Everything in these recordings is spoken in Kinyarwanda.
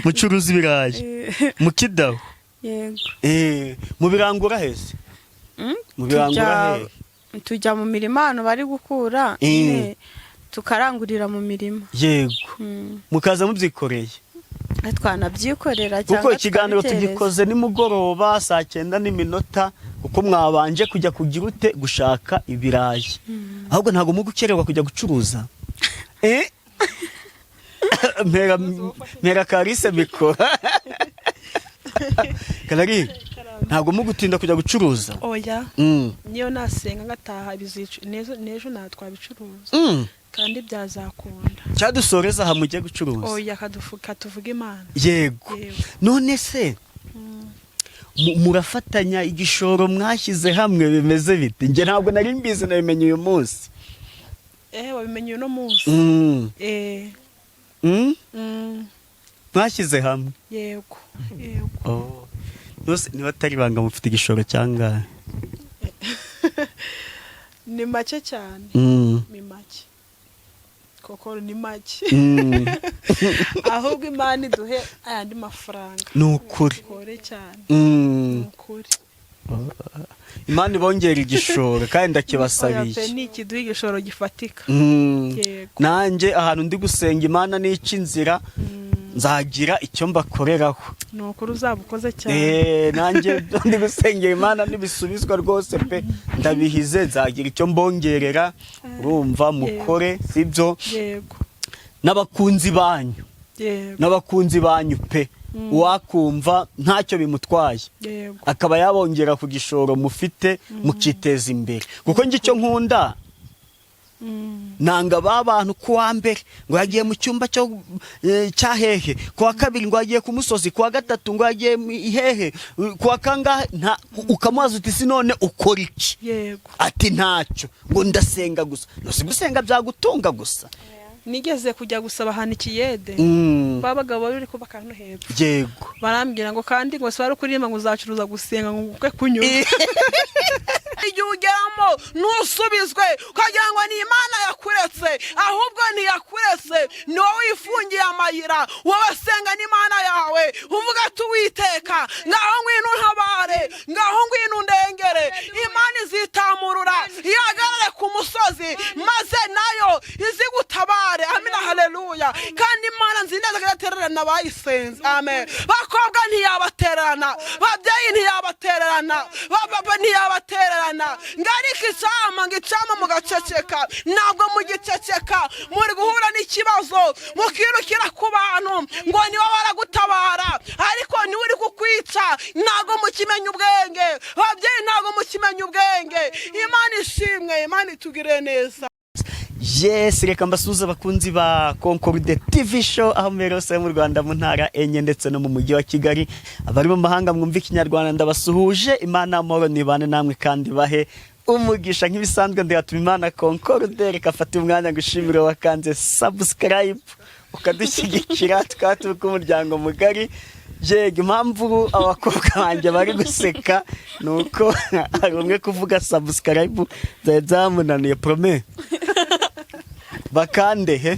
Mucuruza ibirayi mu kidaho? Yego. Mubirangura hese? Mubirangura hehe? Tujya mu mirima ahantu bari gukura nyine, tukarangurira mu mirima. Mukaza mubyikoreye? Twanabyikorera Kuko cyangwa ikiganiro tukabitereza. tugikoze nimugoroba saa 9 n'iminota, kuko mwabanje kujya kugira ute? Gushaka ibirayi. Ahubwo ntabwo mu gukererwa kujya gucuruza? Mpera mpera Karise mikoro. Kanari, ntabwo mu gutinda kujya gucuruza? Oya. Niyo nasenga ngataha bizicu n'ejo natwabicuruza. Kandi byazakunda. Cyadusoreza aha mujye gucuruza. Oya, katuvuga Imana. Yego. Yego. None se murafatanya igishoro mwashyize hamwe, bimeze bite? Njye ntabwo nari mbizi, nabimenye uyu munsi. Wabimenye uno munsi? Mwashyize hamwe? Yego. Oh. Nose niba atari ibanga, mufite igishoro cyangahe? Ni make cyane. Ni make koko, ni make. Ahubwo Imana iduhe ayandi mafaranga. Ni ukuri. Kore cyane. Ni ukuri. Imana ibongera igishoro kandi Oya pe, ndakibasabiye. Ni ikiduha igishoro gifatika. Yego. Nanjye ahantu ndi gusenga Imana nica inzira, nzagira icyo mbakoreraho. Ni ukuri, uzaba ukoze cyane. Nanjye ndi gusengera Imana, nibisubizwa rwose pe, ndabihize, nzagira icyo mbongerera. Urumva mukore, sibyo? Yego. N'abakunzi banyu. Yego. N'abakunzi banyu pe, uwakumva ntacyo bimutwaye akaba yabongera ku gishoro mufite, mukiteza imbere, kuko njye icyo nkunda, nanga ba bantu ku wa mbere ngo yagiye mu cyumba cyo cya hehe, ku wa kabiri ngo yagiye ku musozi, ku wa gatatu ngo yagiye hehe, ku wa kangahe ukamubaza uti: "Si none ukora iki?" Ati: "Ntacyo," ngo ndasenga gusa. Nose gusenga byagutunga gusa? Nigeze kujya gusaba ahantu ikiyede. Ba bagabo bari kubaka hano hepfo. Barambwira ngo kandi ngo si wari kuririmba ngo uzacuruza gusenga ngo ukwe kunyura. Igihe ugeramo ntusubizwe, ukagira ngo ni Imana yakuretse, ahubwo ntiyakuretse, ni wowe wifungiye amayira. Wowe senga n'Imana yawe, uvuga ati: "Uwiteka, ngaho ngwino untabare, ngaho ngwino undengere." Imana izitamurura ihagarare ku musozi, maze nayo izigutabare. Amina, haleluya. Kandi Imana nzi neza ko idatererana abayisenze. Amen. Bakobwa, ntiyabatererana. Babyeyi, ntiyabatererana. Bapapa, ntiyabatererana. Ngo ariko icama, ngo icama mugaceceka. Ntabwo mugiceceka, muri guhura n'ikibazo mukirukira ku bantu ngo niwe baragutabara, ariko niwe uri kukwica. Ntabwo mukimenya ubwenge, babyeyi, ntabwo mukimenya ubwenge. Imana ishimwe, Imana itugire neza. Yes, reka mbasuhuze abakunzi ba Concorde TV Show aho mbere hose mu Rwanda, mu ntara enye ndetse no mu mujyi wa Kigali. Abari mu mahanga mwumva Ikinyarwanda, ndabasuhuje. Imana amahoro nibane namwe kandi bahe umugisha. Nk'ibisanzwe, ndihatuma Imana Concorde. Reka afate umwanya gushimira wakanze subscribe ukadushyigikira, tukaba turi umuryango mugari. Yego, impamvu abakobwa banjye bari guseka ni uko hari umwe kuvuga subscribe byari byamunaniye. Prome, bakande he?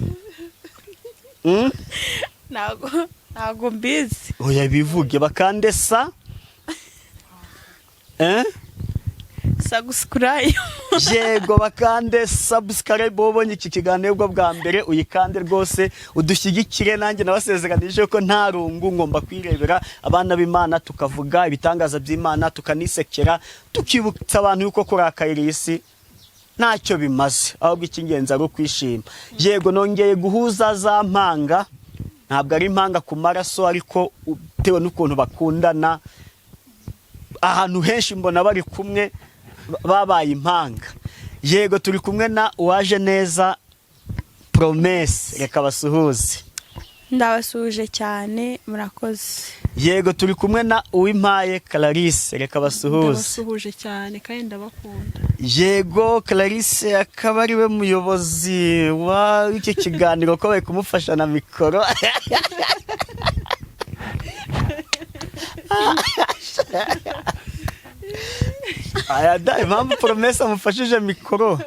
Ntabwo mbizi. Oya, bivuge, bakande sa, eh? Subscribe. Yego, bakande subscribe. Ubonye iki kiganiro bwo bwa mbere, uyikande rwose udushyigikire. Nanjye nabasezeranije ko nta rungu, ngomba kwirebera abana b'Imana, tukavuga ibitangaza by'Imana, tukanisekera, tukibutsa abantu yuko kurakayira iyi si ntacyo bimaze, ahubwo icy'ingenzi ari ukwishima. Yego, nongeye guhuza za mpanga. Ntabwo ari impanga ku maraso, ariko bitewe n'ukuntu bakundana, ahantu henshi mbona bari kumwe, babaye impanga. Yego, turi kumwe na Uwaje Neza Promese. Reka basuhuze. Ndabasuhuje cyane, murakoze. Yego, turi kumwe na Uwimpaye Clarisse. Reka basuhuze. Ndabasuhuje cyane kandi ndabakunda. Yego, Clarisse akaba ari we muyobozi w'iki kiganiro, ko bari kumufasha na mikoro. Aya da, impamvu Promese amufashije mikoro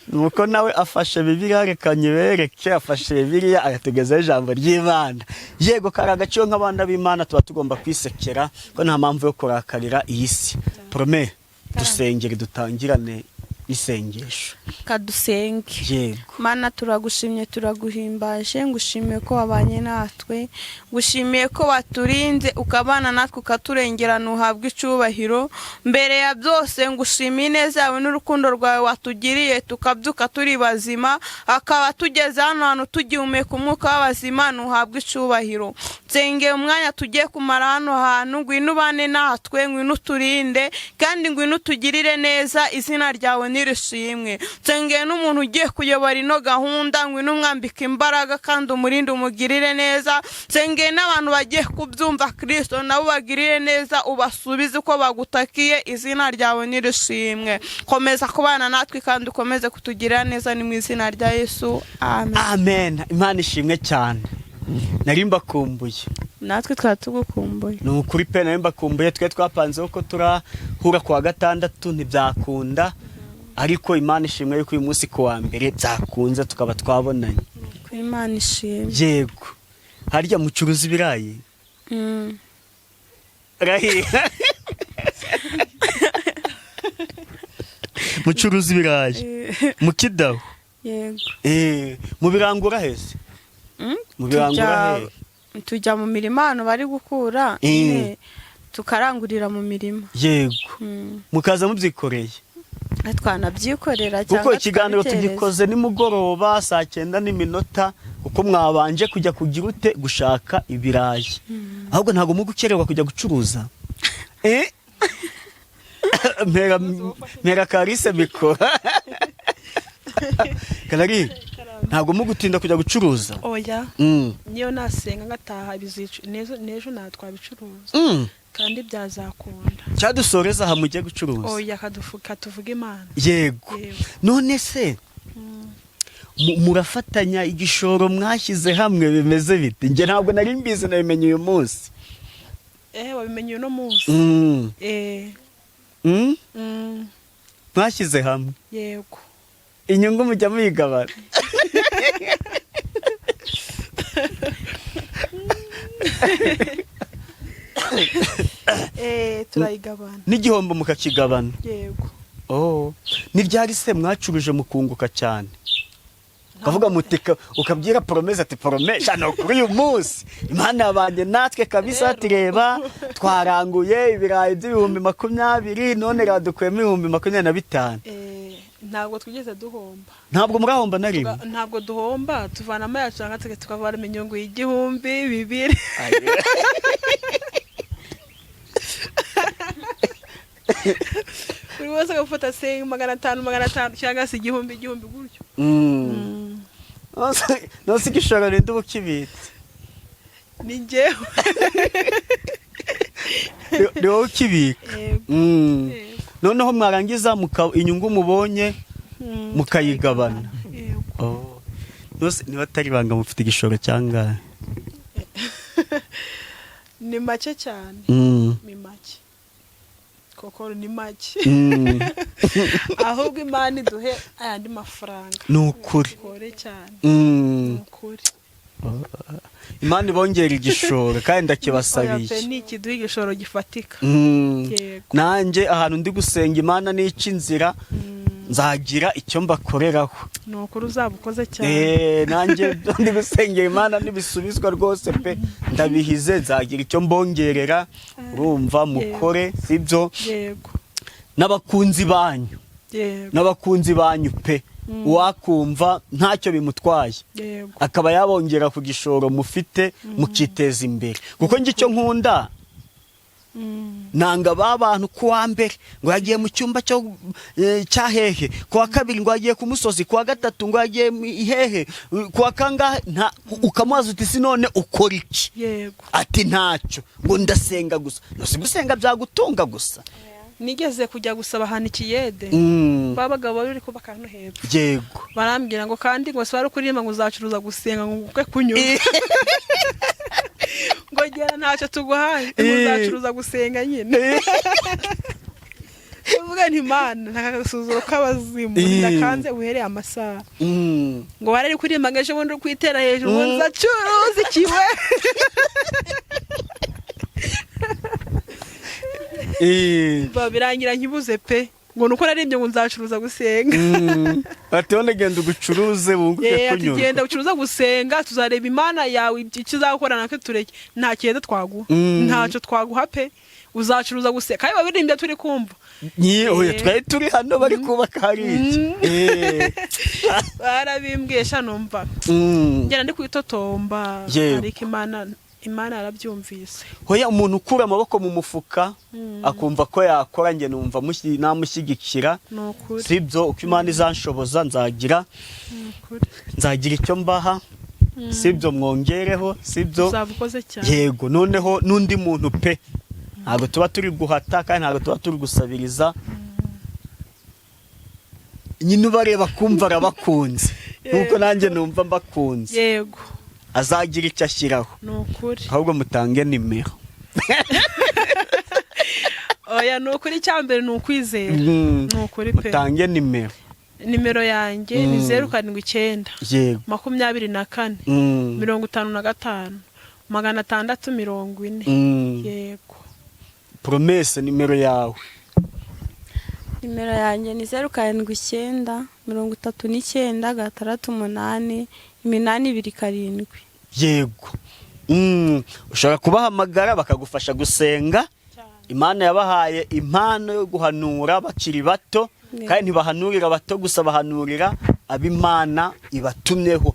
ni uko nawe afashe Bibiliya. Reka nyibereke. Afashe Bibiliya, agatugezaho ijambo ry'Imana. Yego, kari agaciro. Nk'abana b'Imana tuba tugomba kwisekera, ko nta mpamvu yo kurakarira iyi si. Prome, dusengere, dutangirane isengesho. Kadusenge. Yego. Mana, turagushimye, turaguhimbaje. Ngushimiye ko wabanye natwe, ngushimiye ko waturinze, ukabana natwe, ukaturengera. Ntuhabwe icyubahiro mbere ya byose. Ngushimiye ineza yawe n'urukundo rwawe watugiriye, tukabyuka turi bazima, akaba tugeze hano hantu tugihumeka umwuka w'abazima. Ntuhabwe icyubahiro. Nsengeye umwanya tugiye kumara hano hantu, ngwino ubane natwe, ngwino uturinde, kandi ngwino utugirire neza. Izina ryawe nirishimwe. Nsengeye n'umuntu ugiye kuyobora ino gahunda, ngwino umwambike imbaraga kandi umurinde, umugirire neza. Nsengeye n'abantu bagiye kubyumva, Kirisito, nabo bagirire neza, ubasubize uko bagutakiye. Izina ryawe nirishimwe. Komeza kubana natwe kandi ukomeze kutugirira neza. Ni mu izina rya Yesu, amen. Amen. Imana ishimwe cyane, nari mbakumbuye. Natwe twaba tugukumbuye. Ni ukuri pe, nari mbakumbuye. Twe twapanzeho ko turahura ku wa gatandatu, ntibyakunda, ariko Imana ishimwe yuko uyu munsi ku wa mbere byakunze, tukaba twabonanye. Ku Imana ishimwe. Yego. Harya mucuruza ibirayi? Rahira, mucuruza ibirayi mukidaho? Yego. Mubirangura hese? Mubirangura hehe? Tujya mu mirima ahantu bari gukura, nyine tukarangurira mu mirima. Yego. Mukaza mubyikoreye? Twanabyikorera Kuko cyangwa ikiganiro tukabitereza. tugikoze nimugoroba saa 9 n'iminota, kuko mwabanje kujya kugira ute? Gushaka ibirayi. Ahubwo ntabwo mu gukererwa kujya gucuruza. Mpera mpera Karise mikoro. Karari, ntabwo mu gutinda kujya gucuruza? Oya. Niyo nasenga ngataha, bizicu n'ejo natwabicuruza. Kandi byazakunda. Cyadusoreza aha mugiye gucuruza? Oya, katuvuga Imana. Yego. Yego. None se murafatanya igishoro, mwashyize hamwe, bimeze bite? Njye ntabwo nari mbizi, nabimenye uyu munsi. Wabimenye uno munsi? Mwashyize hamwe? Yego. Inyungu mujya muyigabana? Turayigabana. N'igihombo mukakigabana? Yego. Oh, ni ryari se mwacuruje mukunguka cyane, ukavuga muti, ukabwira Poromese ati: "Poromese, ni kuri uyu munsi Imana yabanye natwe kabisa, tureba twaranguye ibirayi by'20,000, none radukuyemo 25,000"? Ntabwo twigeze duhomba. Ntabwo murahomba na rimwe? Ntabwo duhomba. Tuvanamo yacu cyangwa tukavanamo inyungu y'igihumbi, bibiri. Buri wese agafata se 500 500 cyangwa se igihumbi igihumbi gutyo. Nonse igishoro ninde uba ukibitse? Ni njyewe. Ni wowe ukibika? Yego. Yego. Noneho mwarangiza inyungu mubonye mukayigabana? Yego. Oh. Nonse niba atari ibanga, mufite igishoro cyangahe? Ni make cyane. Ni make koko, ni make. Ahubwo Imana iduhe ayandi mafaranga. Ni ukuri. Kore cyane. Ni ukuri. Imana ibongera igishoro kandi Oya pe, ndakibasabiye. Ni ikiduha igishoro gifatika. Yego. Nanjye ahantu ndi gusenga Imana nica inzira, nzagira icyo mbakoreraho. Ni ukuri, uzaba ukoze cyane. Nanjye ndi gusengera Imana, nibisubizwa rwose pe, ndabihize, nzagira icyo mbongerera. Urumva mukore, sibyo? Yego. N'abakunzi banyu. Yego. N'abakunzi banyu pe, uwakumva ntacyo bimutwaye akaba yabongera ku gishoro mufite, mukiteza imbere, kuko njye icyo nkunda, nanga ba bantu ku wa mbere ngo yagiye mu cyumba cyo cya hehe, ku wa kabiri ngo yagiye ku musozi, ku wa gatatu ngo yagiye hehe, ku wa kangahe ukamubaza uti: "Si none ukora iki?" Ati: "Ntacyo," ngo ndasenga gusa. Nose gusenga byagutunga gusa? Nigeze kujya gusaba ahantu ikiyede, ba bagabo bari kubaka hano hepfo. Barambwira ngo kandi ngo si wari kuririmba ngo uzacuruza gusenga ngo ukwe kunyura, ngo gera ntacyo tuguhaye, ngo uzacuruza gusenga nyine. Uvuga nti: "Mana, nta k'abazimu." Ndakanze uhereye amasaha ngo warari kuririmba ngo ejo bundi uri kwitera hejuru ngo nzacuruza ikiwe. Birangira nkibuze pe, ngo nuko naririmbye ngo nzacuruza gusenga. Ati: "None genda ugucuruze wunguke." Ati: Kunyurwa. "Genda ucuruza gusenga, tuzareba Imana yawe icyo izakora, natwe tureke, nta kintu twaguha." Ntacyo twaguha pe, uzacuruza gusenga, kandi babirimbye turi kumva. Ni oya, twari turi hano bari kubaka hariya. Barabimbwiye sha, numva ngenda ndi kwitotomba. Ariko Imana yarabyumvise. Hoya, umuntu ukura amaboko mu mufuka akumva ko yakora, njye numva namushyigikira. Ni ukuri. Sibyo? Uko Imana izanshoboza nzagira Ni ukuri. nzagira icyo mbaha, sibyo? Mwongereho, sibyo? Uzaba ukoze cyane. Yego, noneho n'undi muntu pe, ntabwo tuba turi guhata kandi ntabwo tuba turi gusabiriza. Nyine ubareba kumva arabakunze nkuko nanjye numva mbakunze, azagira icyo ashyiraho. Ni ukuri. Ahubwo mutange nimero. Oya, ni ukuri, icyambere ni ukwizera. Ni ukuri pe. Mutange nimero. Nimero yanjye ni 079 24 55 640. Yego. Promesse, nimero yawe? Nimero yanjye ni 079 39 68 827. Yego. Ushobora kubahamagara bakagufasha gusenga. Imana yabahaye impano yo guhanura bakiri bato. Kandi ntibahanurira abato gusa, bahanurira ab'Imana ibatumyeho.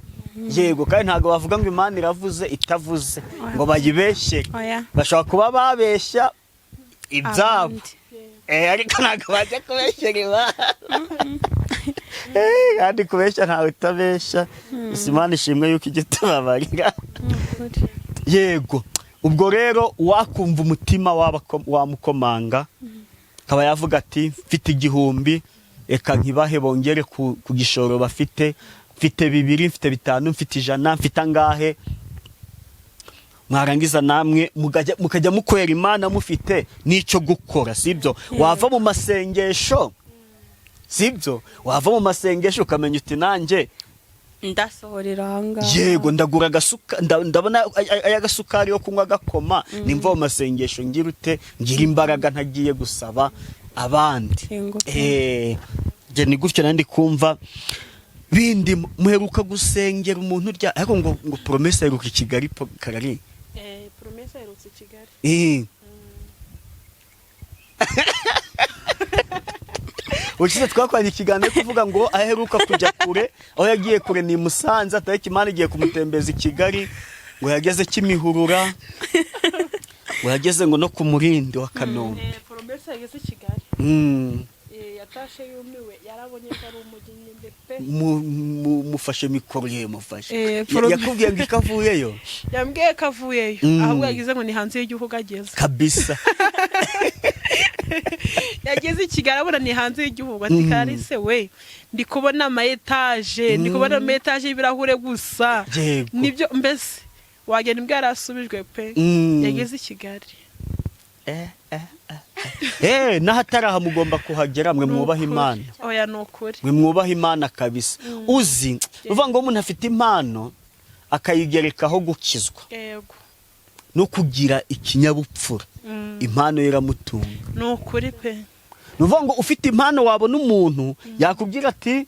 Yego, kandi ntabwo bavuga ngo Imana iravuze itavuze ngo bayibeshyere. Oya. Bashobora kuba babeshya ibyabo. Abandi. Ariko ntabwo bajya kubeshyera Imana. Kandi kubeshya ntawe utabeshya. Gusa Imana ishimwe yuko ijya itubabarira. Ni ukuri. Yego, ubwo rero wakumva umutima wamukomanga, akaba yavuga ati: "Mfite 1000, reka nkibahe bongere ku gishoro bafite. Mfite 2, mfite 5, mfite 100, mfite angahe." Mwarangiza namwe mukajya mukorera Imana mufite n'icyo gukora, sibyo? Wava mu masengesho, sibyo? Wava mu masengesho ukamenya uti: "Nanjye Ndasohorera ahangaha." Yego, ndagura agasuka, ndabona aya gasukari yo kunywa gakoma, nimva mu masengesho ngira ute, ngira imbaraga ntagiye gusaba abandi. Yego. Njye ni gutyo nandi kumva bindi. Muheruka gusengera umuntu urya, ariko ngo Promesse aheruka i Kigali karari. Promesse aherutse i Kigali. Ushize twakoranye ikiganiro kuvuga ngo aheruka kujya kure, aho yagiye kure ni i Musanze, atari Imana igiye kumutembeza i Kigali, ngo yageze Kimihurura, ngo yageze ngo no ku Murindi wa Kanombe. Promesse yageze i Kigali. Yatashe yumiwe, yarabonye ko ari umujyi nyine pe. Mufashe mikoro ye, mufashe. Yakubwiye ngo ikavuyeyo? Yambwiye ko avuyeyo. Ahubwo yagize ngo ni hanze y'igihugu ageze. Kabisa. Yageze i Kigali abona ni hanze y'igihugu, ati: "Karise we, ndi kubona ama etaje, ndi kubona ama etaje y'ibirahure gusa." Nibyo mbese wagenda imbwa yarasubijwe pe. Yageze i Kigali. N'ahatari aha mugomba kuhagera, mwe Ni mwubaha ukuri. Imana. Oya, ni ukuri. Mwe mwubaha Imana kabisa. Uzi uvuga ngo umuntu afite impano akayigerekaho gukizwa no kugira ikinyabupfura, impano ye iramutunga. Ni ukuri pe. Ni ukuvuga ngo ufite impano, wabona umuntu yakubwira ati: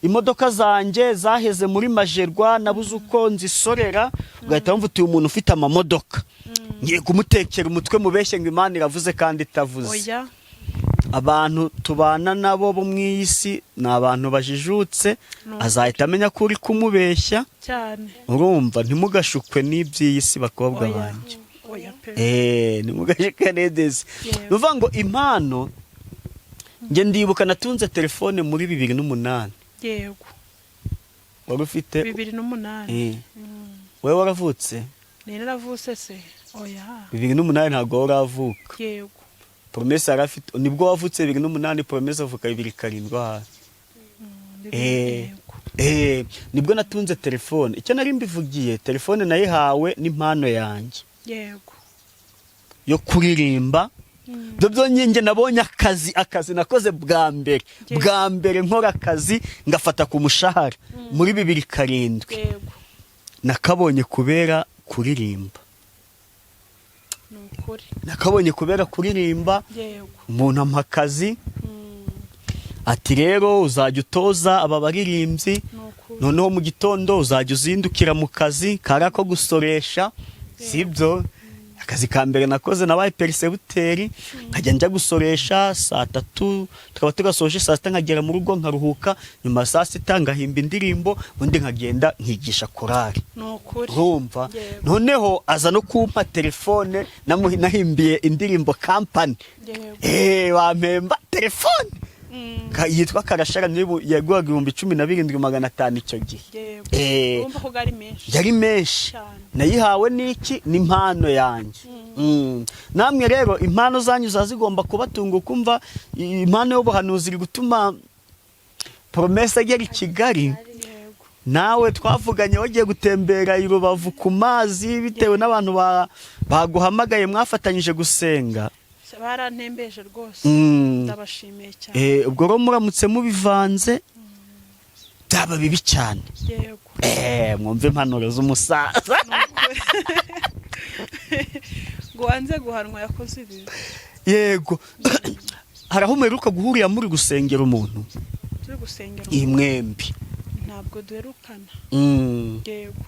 "Imodoka zanjye zaheze muri Majerwa, nabuze uko nzisorera," ugahita wumva uti: "Uyu muntu ufite amamodoka ngiye kumutekera umutwe mubeshye ngo Imana iravuze kandi itavuze." Oya. Abantu tubana nabo bo mu iyi si ni abantu bajijutse. Azahita amenya ko uri kumubeshya. Cyane. Urumva, ntimugashukwe n'iby'iyi si, bakobwa Oya. banjye. Oya pe. Ntimugashukwe n'iby'iyi si. Ni ukuvuga ngo impano, njye ndibuka natunze telefone muri 2008. Wari ufite 2008. Wowe waravutse? Ni naravutse se? Oya. 2008 ntabwo wari uravuka. Yego. Promesse yari afite, nibwo wavutse 2008, Promesse avuka 2007 ahari. Yego. Nibwo natunze telefone. Icyo nari mbivugiye, telefone nayihawe n'impano yanjye yo kuririmba. Ibyo byonyine, njye nabonye akazi nakoze bwa mbere, bwa mbere nkora akazi ngafata ku mushahara muri 2007, nakabonye kubera kuririmba. Ni ukuri. Nakabonye kubera kuririmba. Umuntu ampa akazi, ati: "Rero uzajya utoza aba baririmbyi." Ni ukuri. Noneho mu gitondo uzajya uzindukira mu kazi kari ako gusoresha, sibyo? Akazi ka mbere nakoze nabaye percepteur, nkajya njya gusoresha saa 3, tukaba tugasoje saa 6, nkagera mu rugo nkaruhuka, nyuma ya saa 6 ngahimba indirimbo, ubundi nkagenda nkigisha korari. Ni ukuri. Urumva? Yego. Noneho aza no kumpa telefone, nahimbiye indirimbo kampani. Bampemba telefone yitwa Karashara, niba yaguhaga 17,500 icyo gihe. Urumva ko ari menshi. Yari menshi. Cyane. Nayihawe n'iki? N'impano yanjye. Namwe rero impano zanyu ziba zigomba kubatunga, ukumva impano y'ubuhanuzi iri gutuma Promesse agera i Kigali. Nawe twavuganye wagiye gutembera i Rubavu ku mazi bitewe n'abantu baguhamagaye mwafatanyije gusenga. Barantembeje rwose. Ndabashimiye cyane. Ubwo rero muramutse mubivanze byaba bibi cyane. Mwumve impanuro z'umusaza. Ngo wanze guhanwa yakoze ibi. Yego, hari aho muheruka guhurira muri gusengera umuntu? Turi gusengera? Iyi mwembi. Ntabwo duherukana. Yego.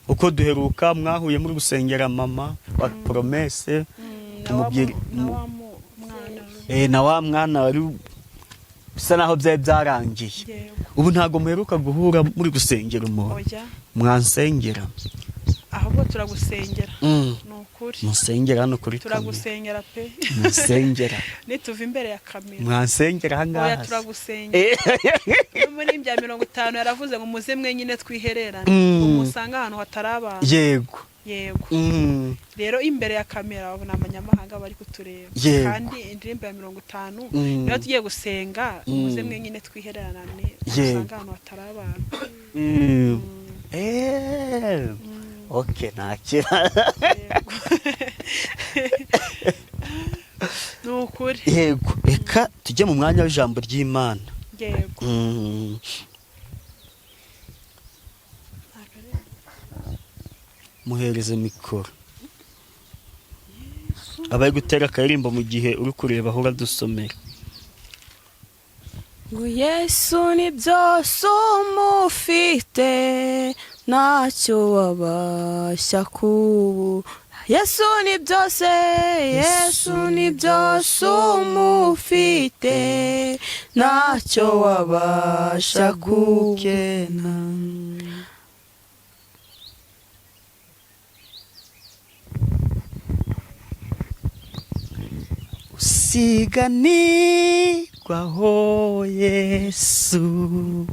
Uko duheruka mwahuye muri gusengera mama wa Promesse. Na wa na wa mwana. Na wa mwana wari bisa naho byari byarangiye. Ubu ntabwo muheruka guhura muri gusengera umuntu? Oya. Mwansengera? Ahubwo turagusengera. Ni ukuri. Musengera hano kuri kamera. Turagusengera pe. Musengera. Nituva imbere ya kamera. Mwansengera Oya. ahangaha se? Turagusengera. No muri bya 50 yaravuze ngo muze mwenyine twihererane, ngo musange ahantu hatari abantu. Yego. Rero imbere ya kamera babona abanyamahanga bari kutureba. Kandi indirimbo ya 50, niyo tugiye gusenga, muze mwenyine twihererane, musange ahantu hatari abantu. Okay, nta kibazo. Yego. Ni ukuri. Yego, reka tujye mu mwanya w'ijambo ry'Imana. Yego. Muhereze mikoro abari gutera akaririmbo mu gihe uri kureba aho uradusomera. Ngo Yesu ni byose, umufite ntacyo wabasha kubu. Yesu ni byose, Yesu ni byose, umufite ntacyo wabasha gukena. Usiganirwaho Yesu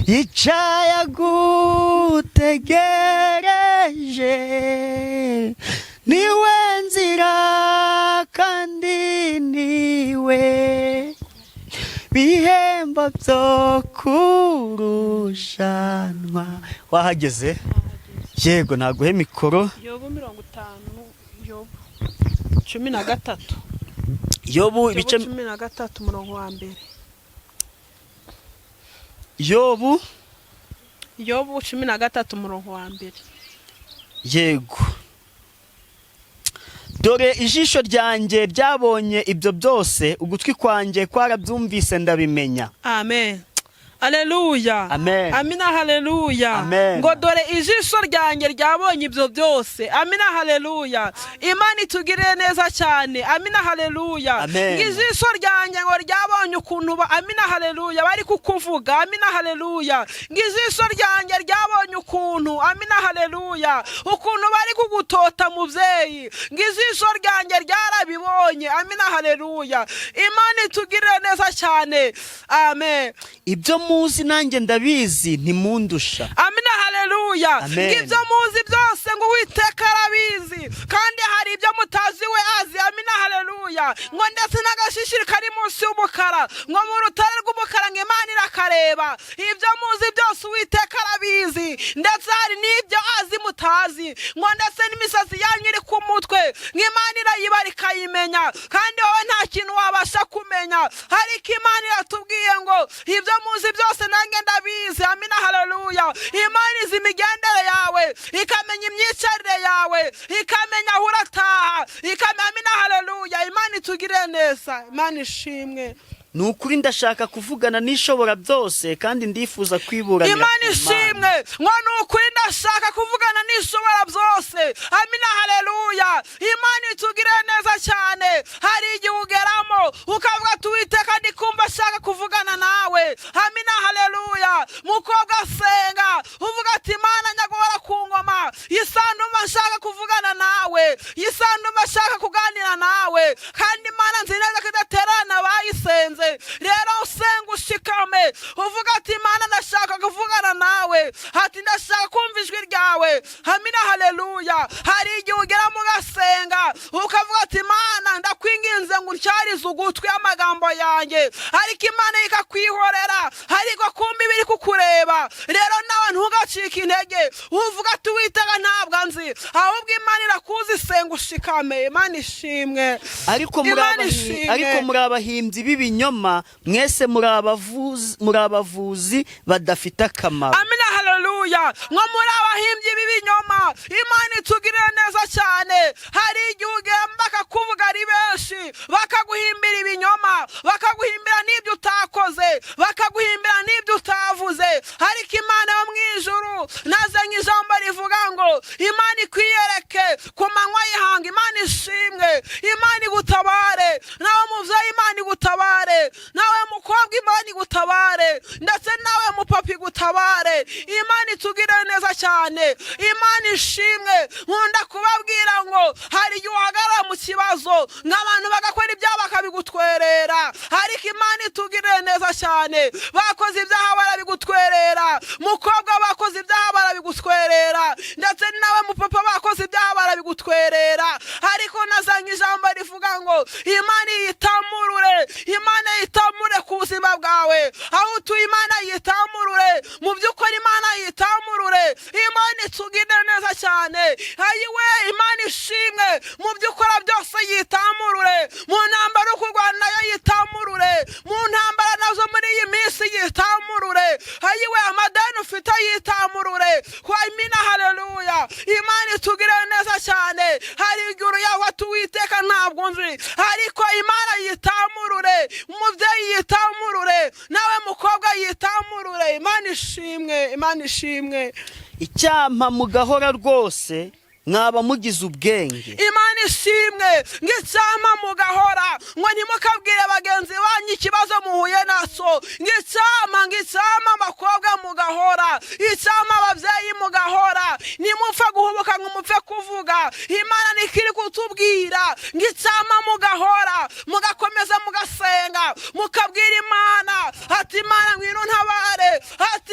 yicaye agutegereje, niwe nzira kandi niwe bihembo byo kurushanwa. Wahageze? Yego, naguhe mikoro. Yobu 50, Yobu 13. Yobu Yobu ibice 13 umurongo wa mbere. Yobu. Yobu 13 umurongo wa mbere. Yego. Dore ijisho ryanjye ryabonye ibyo byose, ugutwi kwanjye kwarabyumvise ndabimenya. Amen, aleluya. Amen. Amina, haleluya. Amen. Ngo dore ijisho ryanjye ryabonye ibyo byose. Amina, haleluya. Imana itugirire neza cyane. Amina, haleluya. Amen. Ngo ijisho ryanjye ngo ryabonye ukuntu amina, haleluya, bari kukuvuga. Amina, haleluya. Ngo ijisho ryanjye ryabonye ukuntu, amina, haleluya, ukuntu bari kugutota mubyeyi. Ngo ijisho ryanjye ryarabibonye. Amina, haleluya. Imana itugirire neza cyane. Amen. Ibyo muzi nanjye ndabizi, ntimundusha. Amina, haleluya. Amen. Ngo ibyo muzi byose ngo Uwiteka arabizi, kandi hari ibyo mutazi we azi. Amina, haleluya. Ngo ndetse n'agashishiri kari munsi y'umukara, ngo mu rutare rw'umukara, ngo Imana irakareba. Ibyo muzi byose Uwiteka arabizi, ndetse hari n'ibyo azi mutazi, ngo ndetse n'imisatsi yanyu iri ku mutwe. ishimwe. Nk'Imana irayibara ikayimenya, kandi wowe nta kintu wabasha kumenya. Ariko Imana iratubwiye ngo ibyo muzi byose nanjye ndabizi. Amina, haleluya. Imana izi imigendere yawe, ikamenya imyicarire yawe, ikamenya aho urataha, ikamenya. Amina, haleluya. Imana itugirire neza. Imana ishimwe. Ni ukuri ndashaka kuvugana n'Ishobora byose, kandi ndifuza kwiburanira Imana ku Mana. ishimwe. Ngo ni ukuri ndashaka kuvugana n'Ishobora byose. Amina, haleluya. Imana itugirire neza cyane. Hari igihe ugeramo ukavuga ati: "Uwiteka, ndikumva ashaka kuvugana nawe." Amina, haleluya. Mukobwa, senga uvuga ati: "Imana nyagahora ku ngoma, isanduma nshaka kuvugana nawe, isanduma nshaka kuganira nawe." Kandi Imana nzi neza ko idaterana abayisenze. Rero usenga ushikame uvuga ati: "Imana, ndashaka kuvugana nawe," ati: "Ndashaka kumva ijwi ryawe." Amina, haleluya. Hari igihe ugeramo ugasenga ukavuga ati: "Imana, ndakwinginze ngo untyarize ugutwi amagambo yanjye," ariko Imana ikakwihorera, ariko kumva ibiri kukureba. Rero nawe ntugacike intege uvuga ati: "Uwiteka ntabwo anzi," ahubwo Imana irakuzi. Senga ushikame. Imana ishimwe. Ariko muri Imana ishimwe. Ariko muri abahimbyi b'ibinyoma mwese, muri abavuzi badafite akamaro. Amina, haleluya. Nko muri abahimbyi b'ibinyoma. Imana itugirire neza cyane. Hari igihe ugenda bakakuvuga ari benshi, bakaguhimbira ibinyoma, bakaguhimbira n'ibyo utakoze, bakaguhimbira n'ibyo utavuze. Ariko Imana yo mu ijuru nazanye ijambo rivuga ngo Imana ikwiyereke ku manywa y'ihanga. Imana ishimwe. Imana igutabare. Nawe mubyeyi, Imana igutabare. Nawe mukobwa, Imana igutabare. Ndetse nawe mupapa, igutabare. Imana itugire neza cyane. Imana ishimwe. Nkunda kubabwira ngo hari igihe uhagarara mu kibazo nk'abantu bagakora ibyaha bakabigutwerera, ariko Imana itugirire neza cyane. Bakoze ibyaha barabigutwerera. Mukobwa, bakoze ibyaha barabigutwerera. Ndetse nawe mupapa, bakoze ibyaha barabigutwerera. Ariko nazanye ijambo rivuga ngo Imana yitamurure. Imana yitamure ku buzima bwawe aho utuye. Imana yitamurure mu by'ukuri. Imana yitamurure. Imana itugirire neza cyane. Ayiwe, Imana ishimwe. Mu byo ukora byose yitamurure. Mu ntambara uri kurwana nayo yitamurure. Mu ntambara nazo muri iyi minsi yitamurure. Ayiwe, amadeni ufite yitamurure. Amina, haleluya. Imana itugirire neza cyane. Hari igihe uyaho ati: "Uwiteka ntabwo nzi," ariko Imana yitamurure. Umubyeyi yitamurure, nawe mukobwa yitamurure. Imana ishimwe. Imana ishimwe. Icyampa mugahora rwose, mwaba mugize ubwenge. Imana ishimwe. Ngo icyampa mugahora, ngo ntimukabwire bagenzi banyu ikibazo muhuye naso. Ngo icyampa abakobwa mugahora, icyampa ababyeyi mugahora, nimupfa guhubuka ngo mupfe kuvuga. Imana niko iri kutubwira ngo icyampa mugahora, mugakomeza mugasenga, mukabwira Imana ati: "Imana, ngwino ntabare." Ati: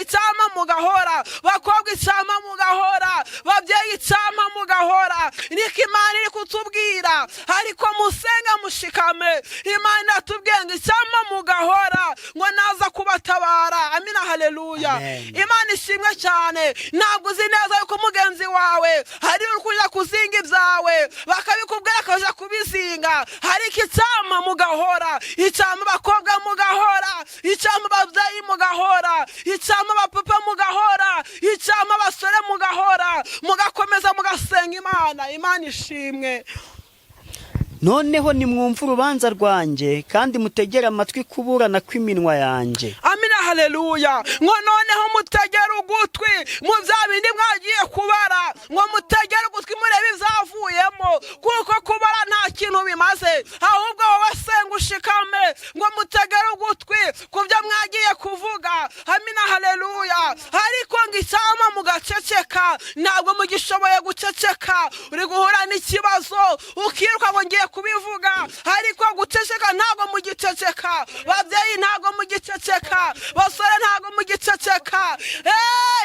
Icyampa mugahora. Bakobwa, icyampa mugahora. Babyeyi, icyampa mugahora. Niko Imana iri kutubwira. Ariko musenga mushikame. Imana iratubwiye ngo icyampa mugahora, ngo naza kubatabara. Amina, haleluya. Amen. Imana ishimwe cyane. Ntabwo uzi neza yuko mugenzi wawe hari uri kujya kuzinga ibyawe, bakabikubwira akaja kubizinga. Ariko icyampa mugahora. Icyampa abakobwa mugahora, icyampa ababyeyi mugahora, icyampa abapapa mugahora, icyampa abasore mugahora, mugakomeza mugasenga Imana. Imana ishimwe. Noneho nimwumve urubanza rwanjye, kandi mutegere amatwi kuburana kw'iminwa yanjye. Amina, haleluya. Ngo noneho mutegere ugutwi mu bya bindi mwagiye kubara, ngo mutegere ugutwi murebe ibyavuyemo, kuko kubara nta kintu bimaze. Ahubwo wowe senga ushikame, ngo mutegere ugutwi ku byo mwagiye kuvuga. Amina, haleluya. Ariko ngo icyampa mugaceceka. Ntabwo mugishoboye guceceka. Uri guhura n'ikibazo ukiruka ngo ngiye kubivuga, ariko guceceka ntabwo mugiceceka. Babyeyi, ntabwo mugiceceka. Basore, ntabwo mugiceceka.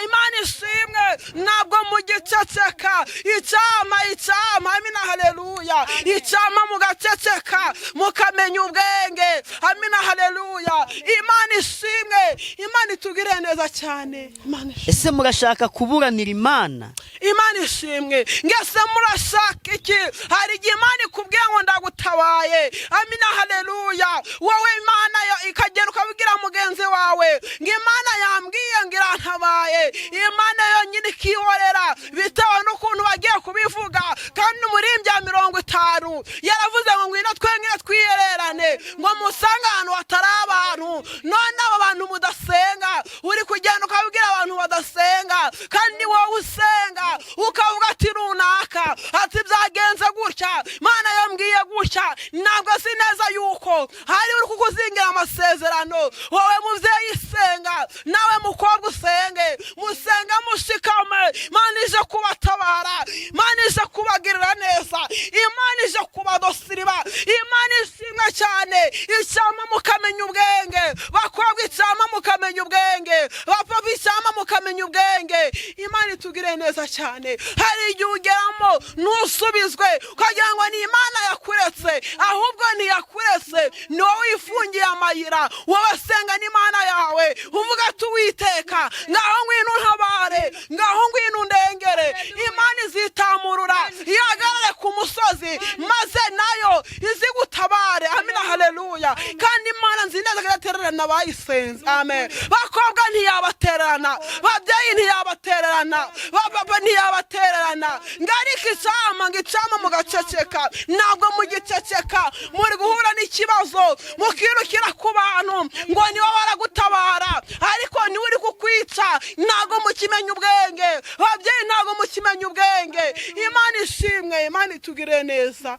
Imana ishimwe. Ntabwo mugiceceka. Icyampa, amina, haleluya, icyampa mugaceceka, mukamenya ubwenge. Amina, haleluya. Imana ishimwe. Imana itugirire neza cyane. Imana ishimwe. Ese murashaka kuburanira Imana? Imana ishimwe. Ngese murashaka iki? Hari igihe Imana ikubwiye ngo ndagutabaye, amina haleluya, wowe Imana ikagenda ukabibwira mugenzi wawe ngo Imana yambwiye ngo irantabaye, Imana yonyine ikihorera bitewe n'ukuntu bagiye kubivuga. Kandi umuririmbyi ya 50 yaravuze ngo ngwino twenyine twiyererane, ngo musange ahantu hatari abantu. None abo bantu mudasenga, uri kugenda ukabibwira abantu badasenga, kandi wowe usenga, ukavuga ati runaka ati byagenze gutya, Imana yambwiye gutya. Ntabwo azi neza yuko hari uri kukuzingira amasezerano. Wowe mubyeyi senga, nawe mukobwa usenge, musenge mushikame. Imana ije kubatabara, Imana ije kubagirira neza, Imana ije kubadosiriba. Imana ishimwe cyane. Icyama mukamenya ubwenge, bakobwa, icyama mukamenya ubwenge, bapapa, icyama mukamenya ubwenge. Imana itugire neza cyane. Hari igihe ugeramo ntusubizwe, ukagira ngo ni Imana yakuretse, ahubwo ntiyakuretse, ni wowe wifungiye amayira. Wowe senga n'Imana yawe, uvuga ati Uwiteka, ngaho ngwino untabare, ngaho ngwino undengere. Imana izitamurura ihagarare ku musozi, maze nayo izigutabare. Amina haleluya. Kandi Imana nzi neza ko idatererana abayisenze, amen. Bakobwa, ntiyabatererana, babyeyi, ntiyabatererana, bapapa, ntiyabatererana. Ngo ariko icyama, ngo icyama mugaceceka. Ntabwo mugiceceka, muri guhura n'ikibazo mukirukira ku bantu ngo nibo baragutabara, ariko niwe uri kukwica. Ntabwo mukimenya ubwenge, babyeyi, ntabwo mukimenya ubwenge. Imana ishimwe, Imana itugire neza,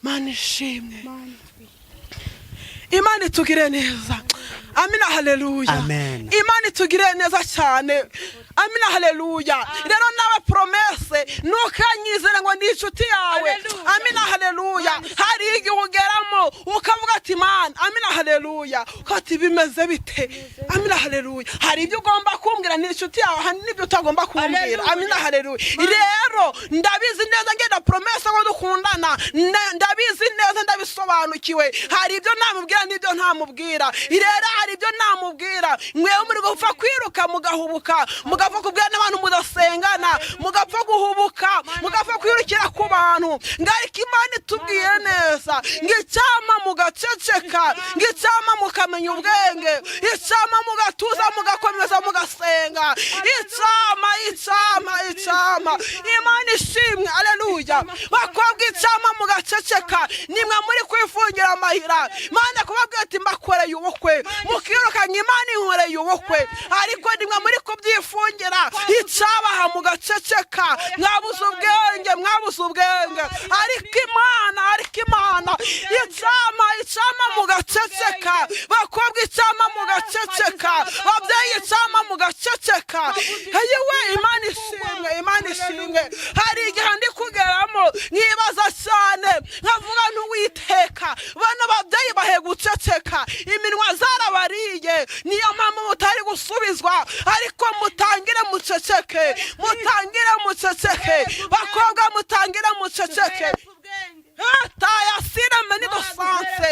Imana ishimwe, Imana itugire neza. Amina haleluya. Amen. Imana itugire neza cyane. Amina haleluya. Rero nawe Promesse, ntukanyizere ngo ndi inshuti yawe. Amina haleluya. Hari igihe ugeramo ukavuga ati Imana, amina haleluya, ukati bimeze bite? Amina haleluya. Hari ibyo ugomba kumbwira, ni inshuti yawe, hari n'ibyo utagomba kumbwira. Amina haleluya. Rero ndabizi neza, ngenda Promesse ngo dukundana, ndabizi neza, ndabisobanukiwe. Hari ibyo namubwira n'ibyo ntamubwira. Rero hari ibyo namubwira, mwewe muri gupfa kwiruka mugahubuka, mugapfa kubwira n'abantu mudasengana, mugapfa guhubuka, mugapfa kwirukira ku bantu. Ngo ariko Imana itubwiye neza ngo icyama mugaceceka, ngo icyama mukamenya ubwenge, icyama mugatuza, mugakomeza mugasenga. Icyama, icyama, icyama. Imana ishimwe, aleluya. Bakobwa, icyama mugaceceka. Nimwe muri kwifungira amahira. Imana kubabwira ati mbakoreye ubukwe, mukirukanya Imana inkoreye ubukwe, ariko nimwe muri kubyifungira. Icyabaha mugaceceka. Mwabuze ubwenge, mwabuze ubwenge. Ariko Imana, ariko Imana, icyama, icyama mugaceceka. Bakobwa, icyama mugaceceka. Babyeyi, icyama mugaceceka. Yewe, Imana ishimwe, Imana ishimwe. Hari igihe ndi kugeramo nkibaza cyane, nkavuga ntuwiteka, bano babyeyi bahe guceceka, iminwa zarabariye, niyo mpamvu mutari gusubizwa. Ariko mutangire muceceke, mutangire muceceke. Bakobwa, mutangire muceceke. Taya sire meni do sanse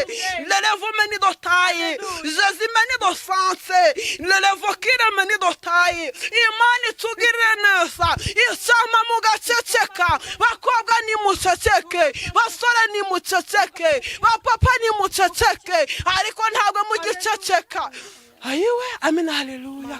lelevo meni do tayi jezi meni do sanse lelevo kire meni do tayi. Imana itugirire neza. Icyama mugaceceka. Bakobwa, nimuceceke, basore, nimuceceke, bapapa, nimuceceke. Ariko ntabwo mugiceceka. Ayiwe, amina haleluya.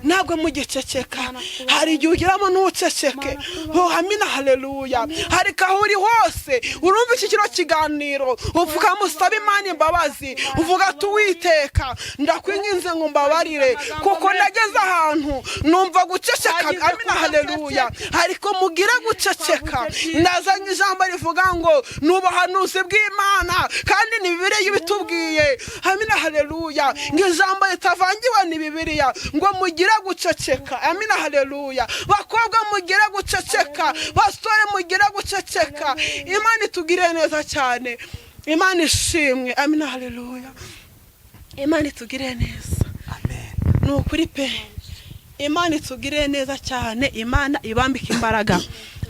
Ntabwo mugiceceka. Hari igihe ugeramo ntuceceke. Oh, amina haleluya. Ariko aho uri hose urumva iki kino kiganiro, uvuga musaba Imana imbabazi, uvuga ati Uwiteka, ndakwinginze ngo mbabarire, kuko nageze ahantu numva guceceka. Amina haleluya. Ariko mugire guceceka. Ndazanye ijambo rivuga ngo ni ubuhanuzi bw'Imana, kandi ni Bibiliya ibitubwiye. Amina haleluya. Ngo ijambo ritavangiwe ni Bibiliya, ngo mugire guceceka. Amina haleluya. Bakobwa, mugire guceceka, basore, mugire guceceka. Imana itugire neza cyane. Imana ishimwe. Amina haleluya. Imana itugire neza. Amen. Ni ukuri pe, Imana itugire neza cyane. Imana ibambika imbaraga.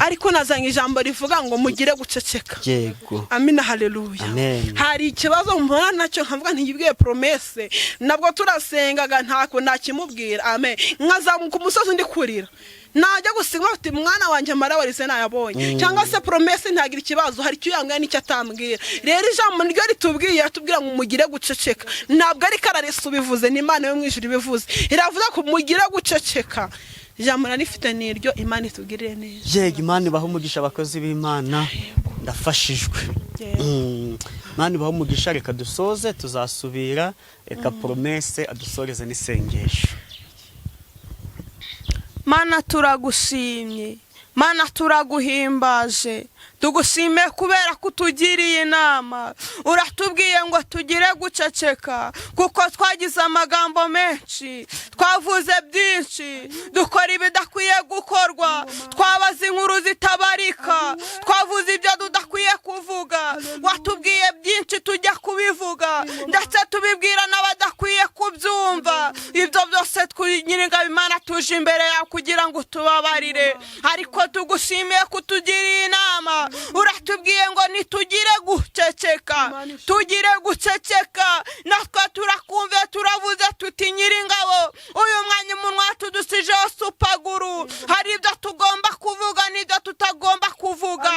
Ariko nazanye ijambo rivuga ngo mugire guceceka. Yego. Amina, haleluya. Amen. Hari ikibazo mbona nacyo nkavuga ntiyibwiye Promesse, nabwo turasengaga ntako ntakimubwira. Amen. Nkazamuka umusozi ndi kurira, najya gusiga bafite mwana wanjye amara nayabonye, cyangwa se Promesse ntagira ikibazo, hari icyo yambwira n'icyo atambwira. Rero ijambo niryo ritubwiye, atubwira ngo mugire guceceka. Ntabwo ari Kararisa ubivuze, ni Imana yo mu ijuru ibivuze, iravuze ko mugire guceceka. Ijambo narifite ni iryo. Imana itugirire neza. Yego, Imana ibaha umugisha, abakozi b'Imana, ndafashijwe. Yego. Imana ibaha umugisha. Reka dusoze, tuzasubira. Reka Promesse adusoreze n'isengesho. Mana, turagushimye. Mana, turaguhimbaje. Tugushimiye kubera ko utugiriye inama. Uratubwiye ngo tugire guceceka kuko twagize amagambo menshi, twavuze byinshi, dukora ibidakwiye gukorwa, twabaza inkuru zitabarika, twavuze ibyo tudakwiye kuvuga. Watubwiye byinshi tujya kubivuga, ndetse tubibwira n'abadakwiye kubyumva. Ibyo byose, Nyiringabo Imana, tuje imbere yawe kugira ngo utubabarire. Ariko tugushimiye kutugiriye inama. Uratubwiye ngo nitugire guceceka, tugire guceceka. Natwe turakumve, turavuze tuti: "Nyiringabo, uyu mwanya umunwa tudusijeho super glue. Hari ibyo tugomba kuvuga n'ibyo tutagomba kuvuga."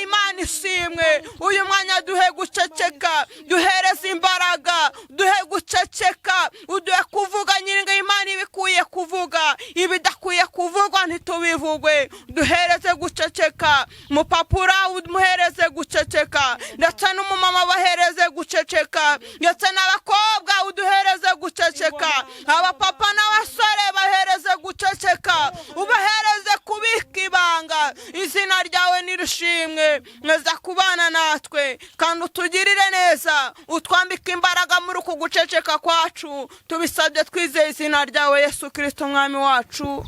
Imana ishimwe. Uyu mwanya duhe guceceka, duhereze imbaraga, duhe guceceka, uduhe kuvuga, Nyiringabo Imana, ibikwiye kuvuga. Ibidakwiye kuvugwa ntitubivugwe. Duhereze guceceka. Mupapura umuhereze guceceka, ndetse n'umumama bahereze guceceka, ndetse n'abakobwa uduhereze guceceka, abapapa n'abasore bahereze guceceka, ubahereze kubika ibanga. Izina ryawe nirishimwe. Neza kubana natwe kandi utugirire neza, utwambike imbaraga muri uku guceceka kwacu. Tubisabye twizeye izina ryawe, Yesu Kirisito, Umwami wacu.